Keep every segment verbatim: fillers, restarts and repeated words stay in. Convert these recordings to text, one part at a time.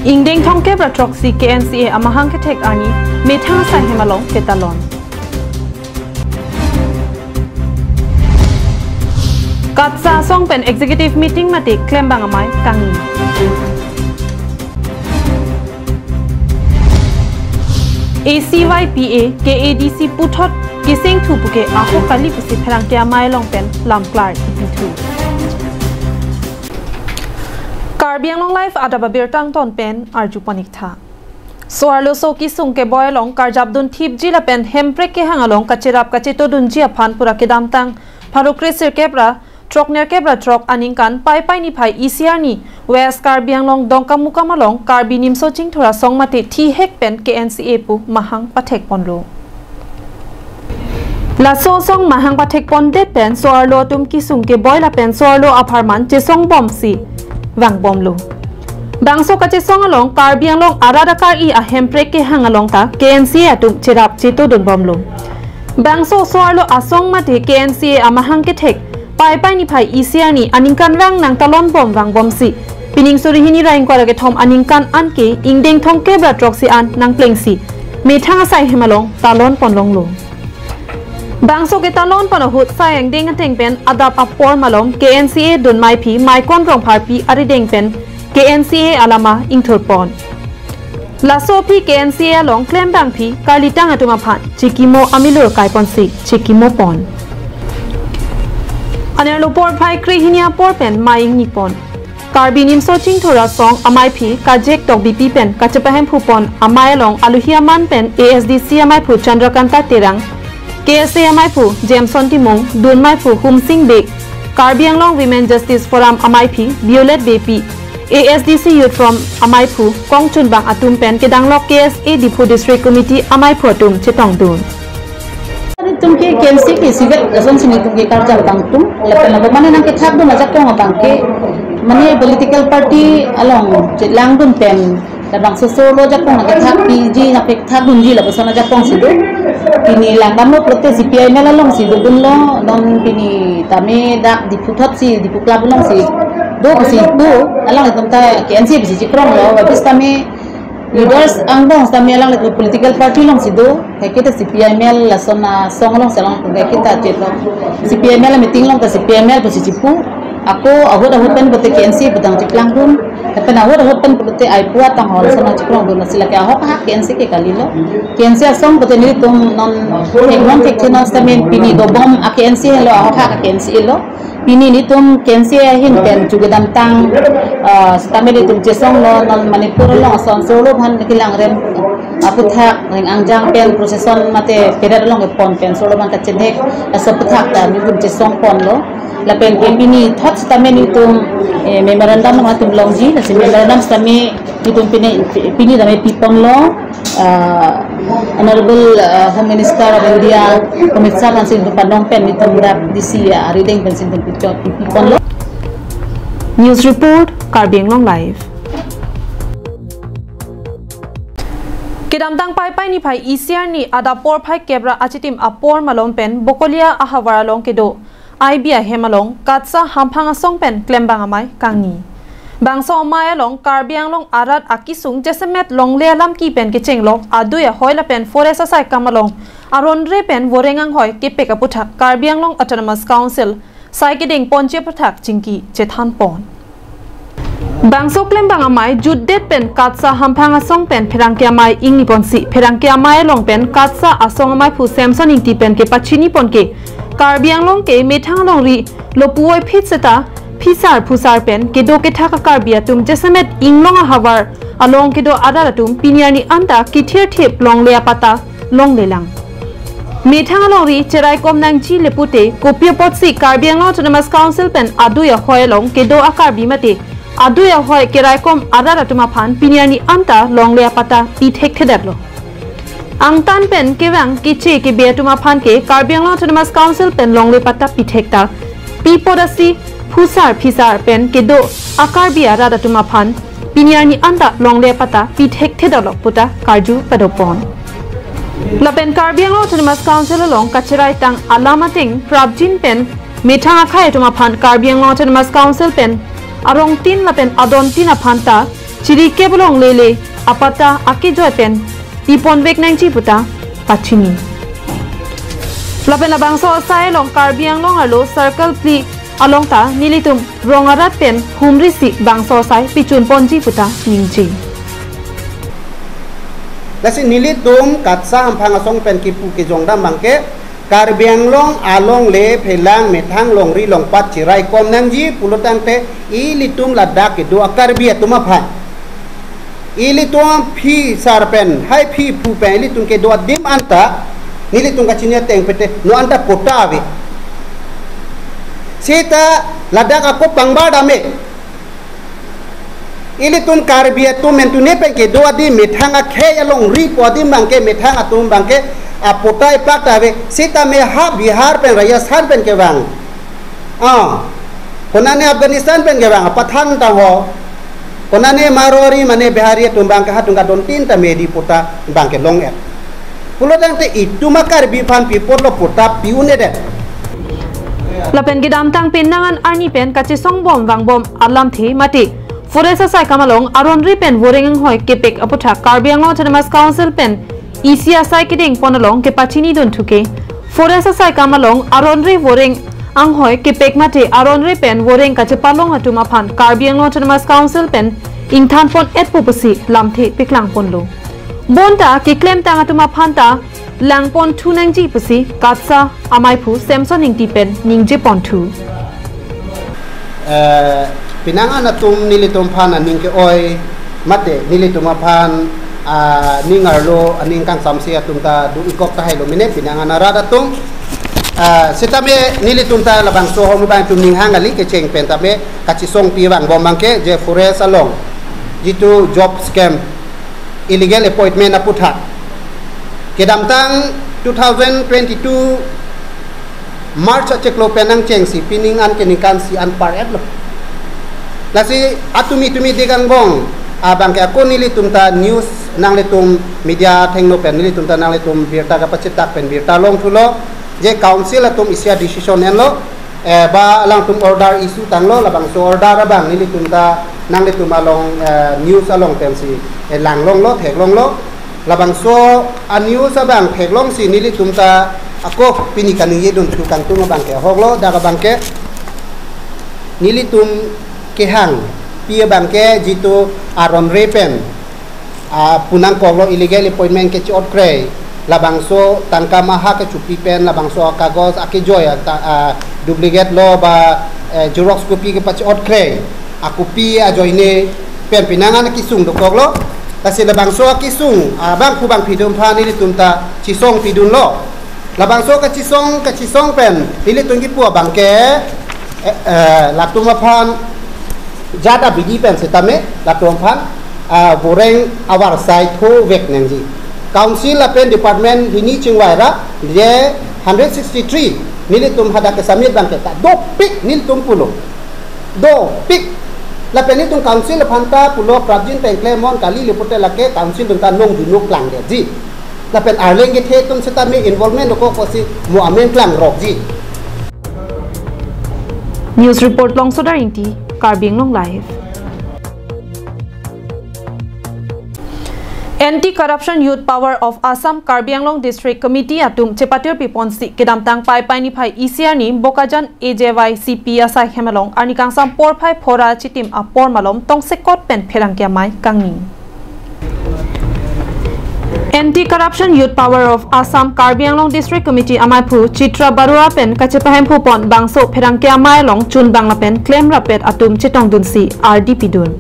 Ingdeng thomkep ra throksi K N C A amahang kethek arni methang asai hem along ketalon. KATSSA asong pen executive meeting mate klembang amei kangni. A C Y P A, K A D C puthot keseng thu puke ahok kali pusi pherangke amei along pen lamklar ipithu. Karbi Anglong Live adap abirta angton pen arju pon-ik tha. So-arlo so kesung keboi along karjapdun thipji lapen hemprek kehang along kacherap kachetodunji aphan pura kedamtang pharo kre sirkep ra throk nerkep ra throk aningkan Paipai niphai isi arni West Karbi Anglong Dongkamukam along Karbi Nimso Chingthur Asong mate thihek pen K N C A pu mahang pathek ponlo. Laso asong mahang pathek pondet pen so-arlo atum kesung keboi lapen so-arlo apharman chesong bomsi vangbomlo. Bangso kachesong along Karbi Anglong arat akar-i ahemprek kehang along ta K N C A atum cherap chetodun bomlo. Bangso so-arlo asong mate K N C A amahang kethek Paipai niphai isi arni aningkanvang nangtalon bom vangbomsi pining suri hini ra ingkoi ra kethom aningkan anke ingdeng thomkep ra throksi an nangplengsi methang asai hem along talon ponlonglo. Bangso ketalon pon ahut sai angdeng ateng pen adap apor malom K N C A dunmai aphi Maikon Rongpharpi arideng pen K N C A alama ingthur pon. Laso aphi K N C A along klembang aphi karlitang atum aphan chikimo amilur kaiponsi chikimo pon. Anerlo porphai kre hini apor pen mei ingni pon. Karbi Nimso Chingthur Asong amei aphi Kajek Tokbipi pen kachepahemphu pon amei along aluhi aman pen A S D C ameiphu Chandrakanta Terang, K S A ameiphu Jameson Timung, dunmeiphu Humsing Bey, Karbi Anglong Women Justice Forum ameiphi Violet Beypi, A S D C Youth Forum ameiphu kongchunbang atum pen kedanglok K S A Diphu District Committee ameiphu atum chetongdun. Nelitum ke K N C A ke isivet ason si nelitum ke karjapdun atum, lapen lapu mane nangkethakdun ajakong abang ke, mane political party along chelangdun pen, labangso so-arlo ajakong nangkethak piji nangkethakdunji lapuson ajakong si do. Pini langdamlo pulote C P I M L along si dodunlo, non pini tame dak Diphu thot si, Diphu Club along si do pusi pu, alanglitum ta K N C A pusi chikronglo, babis tame leaders angbong sitame alanglitum political party along si do, kaike ta C P I M L lason asong along si alanglitum kaike ta chetlo. C P I M L meeting along ta C P I M L pusi chipu. Ako ahut ahut pen pulote K N C A pu tang chiplangdun. Lapen ahut ahut pen pulote aipu atang hol asong chiplangdun, lasi lake ahok ahak K N C A ke kalilo. K N C A asong pulote nelitum non thek non thekthe non sitame pini dobom a K N C A lo, ahok ahak a K N C A lo. Pini nelitum K N C A ahin pen chu kedamtang, ah, sitame nelitum chesonglo, non Manipur along ason so-arlo aphan kelangrem aputhak reng angjang pen procession mate parade along kepon pen so-arlo aphan kachinghek aso aputhak ta nelitum chesong ponlo. Lapen ke pini thot sitame nelitum, eh, memorandum nangtum longji, lasi memorandum sitame nelitum pini, pini tame piponlo, ah, Honorable, ah, Home Minister of India, Amit Shah aphan si nelitum panong pen nelitum rap D C, ah, arideng pen si nelitum pichot piponlo. News report, Karbi Anglong Live. Kedamtang Paipai niphai isi arni adap porphai kep ra achitim apor malom pen Bokolia ahavar along kedo I B ahem along KATSSA hamphang asong pen klembang amei kangni. Bangso amei along Karbi Anglong arat akesung jasemet longle alamki pen kechenglok adui ahoi lapen forest asai kam along aron re pen voreng anghoi kepek aputhak Karbi Anglong Autonomous Council sai kedeng ponji aputhak chingki chethan pon. Bangso klembang amei jutdet pen KATSSA hamphang asong pen pherangke amei ingni ponsi, pherangke amei along pen KATSSA asong ameiphu Samson Ingti pen kepachini pon ke Karbi Anglong ke methang alongri lopuvoiphit seta phisar phusar pen kedo kethak a Karbi atum jasemet inglong ahavar along kedo arat atum pini arni anta kithirthip longle apatta longlelang. Methang alongri cheraikom nangji le pute kopi apotsi Karbi Anglong Autonomous Council pen adui ahoi along kedo a Karbi mate adui ahoi keraikom arat atum aphan pini arni anta longle apatta pithekthedetlo. Angtan pen kevang keche kebe atum aphan ke Karbi Anglong Autonomous Council pen longle patta pithek ta pi podasi phusar phisar pen kedo a Karbi arat atum aphan pini arni anta longle patta pithekthedetlo puta karju padopon. Lapen Karbi Anglong Autonomous Council along kacherai tang alam ateng prapjin pen methang akhei atum aphan Karbi Anglong Autonomous Council pen arongtin lapen adontin aphan ta chirikep along lele apatta akejoi pen piponvek nangji puta pachini. Lapen labangso asai along Karbi Anglong arlo circle phli along ta nelitum rong arat pen humrisi bangso asai pichun ponji puta ningje. Lasi nelitum KATSSA hamphang asong pen kipu kejongdam abangke Karbi Anglong alongle phelang methang longri longpat chiraikom nangji pulotangte ilitum ladak kedo a-Karbi atum aphan, ilitum aphi sar pen, hai phi phu pen, ilitum kedo adim anta, nelitum kachini ateng pete, non anta patta ave. Seta ladak ako pangbar dam-e. Ilitum Karbi atum mentune pen kedo adim methang akhei alongri po adim abangke methang atum abangke apatta iplak ta ave, sitame ha Bihar pen Rajasthan pen kevang. Ah, konane Afghanistan pen kevang, Pathan ta ho. Konane Marwari mane Bihari atum abangke hatung kadontin ta medi patta abangke long-et. Pulotangte itum a-Karbi aphan pi apotlo patta pi un-edet. Lapen kedamtang penang an arni pen kachesong bom vangbom alamthe mate forest asai kam along aronre pen voreng anghoi kepek aputhak Karbi Anglong Autonomous Council pen isi asai kedeng pon along kepachini dun thuke. Forest asai kam along aronre voreng anghoi kepek mate aronre pen voreng kachepalong atum aphan Karbi Anglong Autonomous Council pen ingthan pon-et pu pusi lamthe paklang ponlo. Bonta keklemtang atum aphan ta lang pon thu nangji pusi KATSSA amaiphu Samson Ingti pen ningje pon thu. Eh, penang an atum nelitum aphan aning ke-oi mate nelitum aphan, ah, ning arlo aning kangsamse atum ta do-ik kok tahai lo mene penang an arat atum. Ah, sitame nelitum ta labangso ahormu abang atum ninghang kali kecheng pen tame kachesongpi vangbom abangke je forest along jitu job scam, illegal appointment aputhak. Kedamtang two thousand twenty-two March achiklo pen nangchengsi pining an ke ningkan isi an par-et lo. Lasi atumi tumi dik angbong abangke ako nelitum ta news nanglitum media thengno pen nelitum ta nanglitum birta kapachitak pen birta long thulo je council atum isi a-decision enlo. Eh, ba alangtum order issue tanglo, labangso order abang nelitum ta nanglitum along, eh, news along pensi, eh, langlonglo, theklonglo. Labangso a-news abang theklongsi nelitum ta ako pini kaningje dun thu kangtung abangke ahoklo, dak abangke nelitum kehangpi abangke jitu aronre pen ah, pu nangkoklo illegal appointment kechi-ot krei. Labangso tangka maha kechopi pen, labangso kagos akejoi, ah, ta-, ah, duplicate lo ba, eh, xerox copy kepachi-ot krei. Akopi ajoine pen penang an kesung dokoklo. Lasi labangso kesung, ah, bangphu bangphi atum aphan nelitum ta chesongpi dunlo. Labangso kachesong, kachesong pen, nelitum kipu abangke, eh, eh, latum aphan jat abidi pen sitame, latum aphan, ah, voreng avarsai thovek nangji. Council lapen department hini chingvai ra, je hundred sixty-three, nelitum hadak ke-submit abangke ta dopik nelitum pulo. Dopik. Lapen nelitum council aphan ta pulo prapjin pen klem non kali le pute lake council atum ta nong junuk klang detji. Lapen arleng kethe atum sitame involvement dokok pusi mo amen klangrokji. News report Longsodar Ingti, Karbi Anglong Live. Anti Corruption Youth Power of Assam Karbi Anglong District Committee atum chepatir piponsi kedamtang Paipai niphai isi arni Bokajan A J Y C P asai hem along arni kangsam porphai phora chitim apor malom tongsekot pen pherangke amei kangni. Anti Corruption Youth Power of Assam Karbi Anglong District Committee amaiphu Chitra Barua pen kachepahemphu pon bangso pherangke amei along chunbang lapen klemrappet atum chetongdunsi ardi pidun.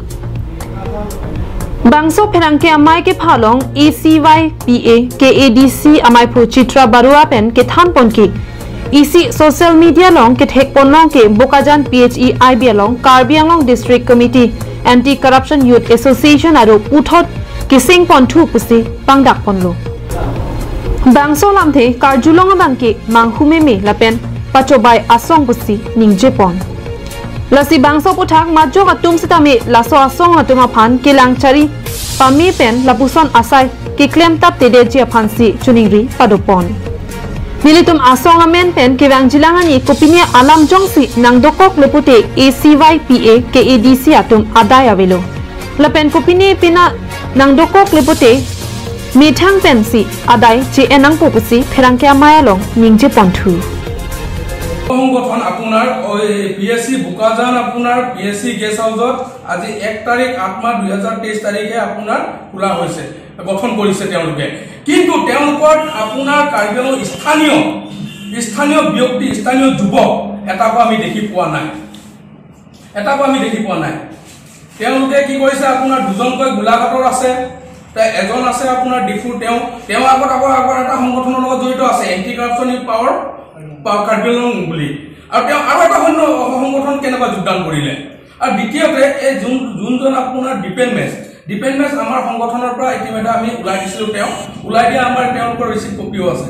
Bangso pherangke amei kepha along A C Y P A K A D C amaiphu Chitra Barua pen kethan ponke isi social media along kethek ponlong ke Bokajan P H E I B along Karbi Anglong District Committee Anti Corruption Youth Association aro puthot keseng ponthu pusi pangdak ponlo. Bangso lamthe karjulong abangke manghu meme lapen pachobai asong pusi ningje pon. Lasi bangso aputhak majok atum sitame laso asong atum aphan kelang chari pame pen lapuson asai keklem taptedetji aphansi choningri padopon. Nelitum asong amen pen kevangjilang ani kopine alam jongsi nangdokoklo pute A C Y P A K A D C atum adai avelo. Lapen kopine pina nangdokok le pote methang pensi adai che-en nangpo pusi pherangke amei along ningje ponthu. সংগঠন আপোনাৰ ওই P S চি বোকাজান আপোনাৰ P S চি গেষ্ট হাউচত আজি এক তাৰিখ আঠ মাহ দুই হাজাৰ তেইছ তাৰিখে আপোনাৰ খোলা হৈছে, গঠন কৰিছে তেওঁলোকে। কিন্তু তেওঁলোকৰ আপোনাৰ কাৰ্বি আংলং স্থানীয়, স্থানীয় ব্যক্তি, স্থানীয় যুৱক এটাকো আমি দেখি পোৱা নাই, এটাকো আমি দেখি পোৱা নাই। তেওঁলোকে কি কৰিছে, আপোনাৰ দুজনকৈ গোলাঘাটৰ আছে, তে এজন আছে আপোনাৰ ডিফুৰ, তেওঁ, তেওঁ আগত, আগৰ, আগৰ এটা সংগঠনৰ লগত জড়িত আছে, এণ্টি কাৰাপশ্যন ইন পাৱাৰ, পা-, কাৰ্বি আংলং বুলি। আৰু তেওঁ আৰু এটা সৈন্য সংগঠন কেনেকুৱা যোগদান কৰিলে? আৰু দ্বিতীয়তে এই যোন, যোনজন আপোনাৰ দীপেন মেছ, দীপেন মেছ আমাৰ সংগঠনৰ পৰা ইতিমধ্যে আমি ওলাই দিছিলোঁ, তেওঁ ওলাই দিয়া আমাৰ তেওঁলোকৰ ৰিচিপ্ট কপিও আছে।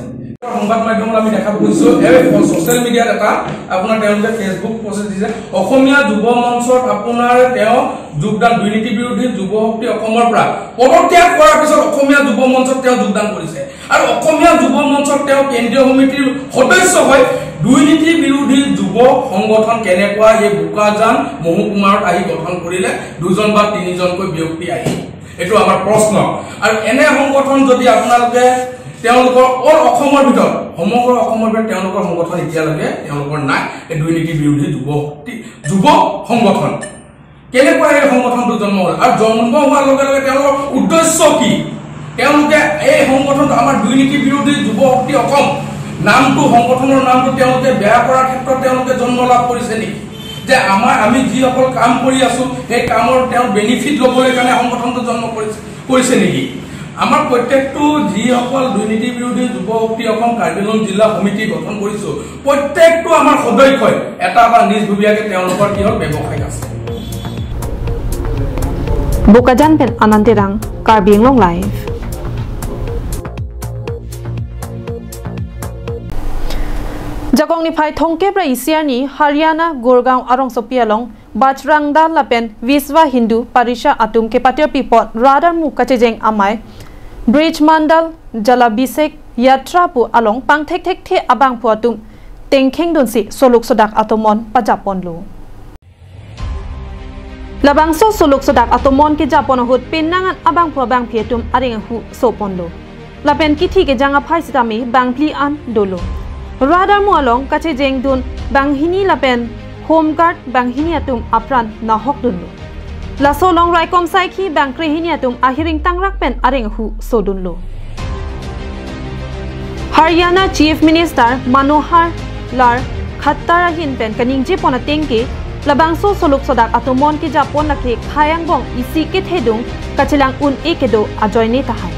সংবাদ মাধ্যমত আমি দেখা পাইছোঁ, এই ছ'চিয়েল মিডিয়াত এটা আপোনাৰ তেওঁলোকে ফেচবুক পোষ্ট দিছে, অসমীয়া যুৱ মঞ্চত আপোনাৰ তেওঁ যোগদান, দুৰ্নীতি বিৰোধী যুৱ শক্তি অসমৰ পৰা পদত্যাগ কৰাৰ পিছত অসমীয়া যুৱ মঞ্চত তেওঁ যোগদান কৰিছে। আৰু অসমীয়া যুৱ মঞ্চত তেওঁ কেন্দ্ৰীয় সমিতিৰ সদস্য হৈ দুৰ্নীতি বিৰোধী যুৱ সংগঠন কেনেকুৱা এই বোকাজান মহকুমাত আহি গঠন কৰিলে দুজন বা তিনিজনকৈ ব্যক্তি আহি? এইটো আমাৰ প্ৰশ্ন। আৰু এনে সংগঠন যদি আপোনালোকে তেওঁলোকৰ অল অসমৰ ভিতৰত, সমগ্ৰ অসমৰ ভিতৰত তেওঁলোকৰ সংগঠন এতিয়ালৈকে তেওঁলোকৰ নাই, এই দুৰ্নীতি বিৰোধী যুৱ শক্তি, যুৱ সংগঠন। কেনেকুৱা এই সংগঠনটো জন্ম হ'ল আৰু জন্ম হোৱাৰ লগে লগে তেওঁলোকৰ উদ্দেশ্য কি? তেওঁলোকে এই সংগঠনটো আমাৰ দুৰ্নীতি বিৰোধী যুৱ শক্তি অসম নামটো, সংগঠনৰ নামটো তেওঁলোকে বেয়া কৰাৰ ক্ষেত্ৰত তেওঁলোকে জন্ম লাভ কৰিছে নেকি? যে আমাৰ, আমি যিসকল কাম কৰি আছো, সেই কামৰ তেওঁ বেনিফিট ল'বলৈ কাৰণে সংগঠনটো জন্ম কৰিছে, কৰিছে নেকি? আমাৰ প্ৰত্যেকটো যিসকল দুৰ্নীতি বিৰোধী যুৱ শক্তি অসম কাৰ্বি আংলং জিলা সমিতি গঠন কৰিছো, প্ৰত্যেকটো আমাৰ সদস্যই এটা বা নিজভোগীয়াকে তেওঁলোকৰ কি হ'ল ব্যৱসায় আছে। Bokajan pen Anand Terang, Karbi Anglong Live. Jakong niphai thomkep ra isi arni Haryana Gurgaon arongsopi along Bajrang Dal lapen Vishwa Hindu Parishad atum kepatiri apot Radharmo kachejeng amei, Brij Mandal Jalabhisek Yatra pu along pangthekthekthe abangphu atum tengkheng dunsi soluk sodak atomon pajapponlo. Labangso soluk sodak atomon kejappon ahut penang an abangphu abangphi atum areng ahu soponlo. Lapen kithi kejang aphai sitame bangphli an dolo. Radharmo along kachejeng dun banghini lapen Home Guard banghini atum apran nahok dunlo. Laso along raikom saikhi bangkrehini atum ahiring tangrak pen areng ahu sodunlo. Haryana Chief Minister Manohar Lal Khattar ahin pen kaningjepon ateng ke, labangso soluk sodak atomon kejappon lake khei angbong isi kethedung kachelang un-e kedo ajoine tahai.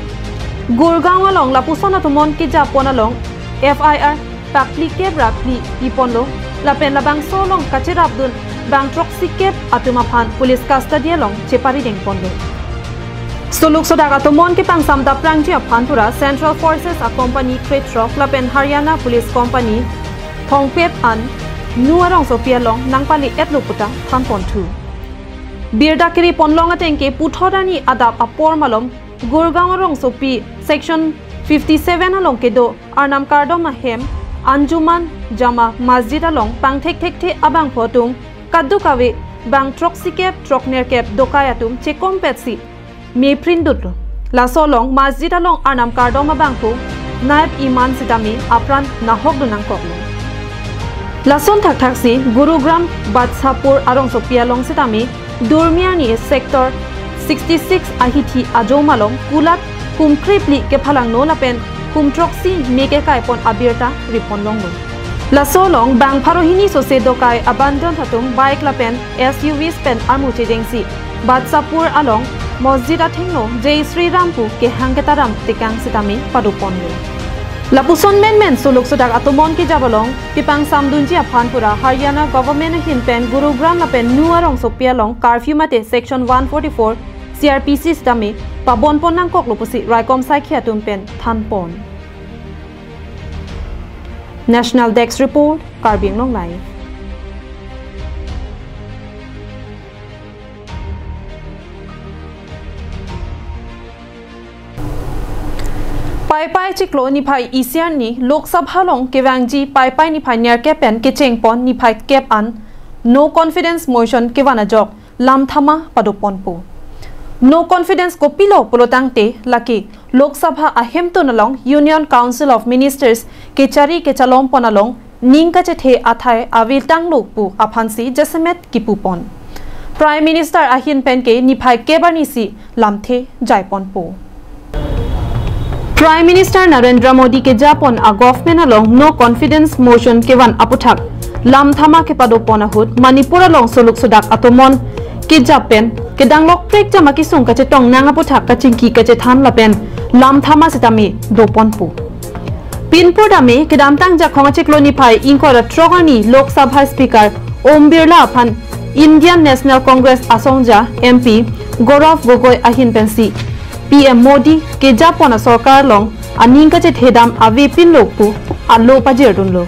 Gurgaon along lapuson atomon kejappon along F I R pakphlikep ra phli piponlo, lapen labangso along kacherapdun bang throksikep atum aphan police custody along cheparidengponlo. Soluk sodak atomon kepangsam daprangji aphan pura Central Forces a company krethrok lapen Haryana Police company thomkep an Nu arongsopi along nangpale-etlo puta thanponthu. Birta kiri ponlong ateng ke puthot arni adap apor malom Gurgaon arongsopi Section fifty-seven along kedo Arnam Kardom ahem Anjuman Jama Masjid along pangthekthekthe abangphu atum kadokave bang throksikep throknerkep dokai atum chekompetsi meprindutlo. Laso along masjid along Arnam Kardom abangphu Naib Imam sitame apran nahokdun nangkoklo. Lason thakthaksi Gurugram Batsapur arongsopi along sitame Durmiani sector sixty-six ahithi ajo malom kulat hum krephli kephalangno lapen hum throksi me kekaipon abirta riponlonglo. Laso along bang pharo hini sose dokai abandon atum bike lapen S U Vs pen armu chejengsi Batsapur along Masjid athengno Jai Shri Ram pu kehang ketaram tekang sitame padoponlo. Lapuson menmen soluk sodak atomon kejap along kepangsamdunji aphan pura Haryana government ahin pen Gurugram lapen Nu arongsopi along curfew mate Section one forty-four C R P C sitame pabonpon nangkoklo pusi raikom saikhi atum pen thanpon. National Desk Report, Karbi Anglong Live. Paipai chiklo niphai isi arni Lok Sabha along kevangji Paipai niphai nerkep pen kechengpon niphai kep an no confidence motion kevan ajok lamthama padoponpo. No confidence kopilo pulotangte lake Lok Sabha ahemtun along Union Council of Ministers kechari kechalom pon along ning kachethe athai avetanglo pu aphansi jasemet kipu pon. Prime Minister ahin penke niphai kep arnisi lamthe jai ponpo. Prime Minister Narendra Modi kejapon a government along no confidence motion kevan aputhak lam thama kepado pon ahut Manipur along soluk sodak atomon kejap pen kedang lokprek jama kisung kachetong nang aputhak kachingki kachethan lapen lam thama sitame do ponpo. Pinpur dame kedamtang Jakhong achiklo niphai ingkoi ra throk arni Lok Sabha Speaker Om Birla aphan Indian National Congress asongja M P Gaurav Gogoi ahin pensi P M Modi kejapon asorkar along aning kachethedam avepinlo pu alo pajirdunlo.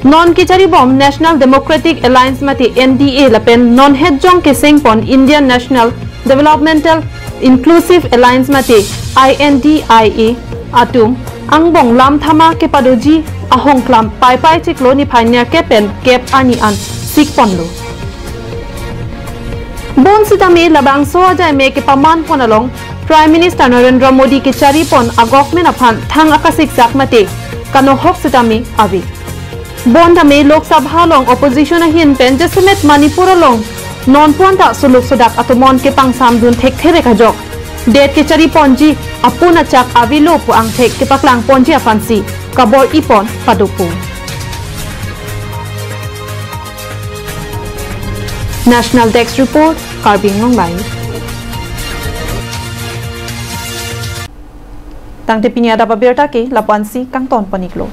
Non kecharibom National Democratic Alliance mate N D A lapen non hetjong kesengpon Indian National Developmental Inclusive Alliance mate I N D I A atum angbong lam thama kepadoji ahongklam Paipai chiklo niphai nerkep pen kep arni an sikponlo. Bonsitame labangso ajaime kepaman pon along Prime Minister Narendra Modi kecharipon a government aphan thang akasiksak mate kanohok sitame ave. Bondame Lok Sabha along opposition ahin pen jasemet Manipur along nonpu anta soluk sodak atomon kepangsamdun thekthe rek ajok det kechariponji apun achak avelo pu angthek kepaklang ponji aphansi kabor-ipon padopo. National Desk Report, Karbi Anglong Live. Tangte pini adap abirta ke lapu-ansi kangton pon-iklo.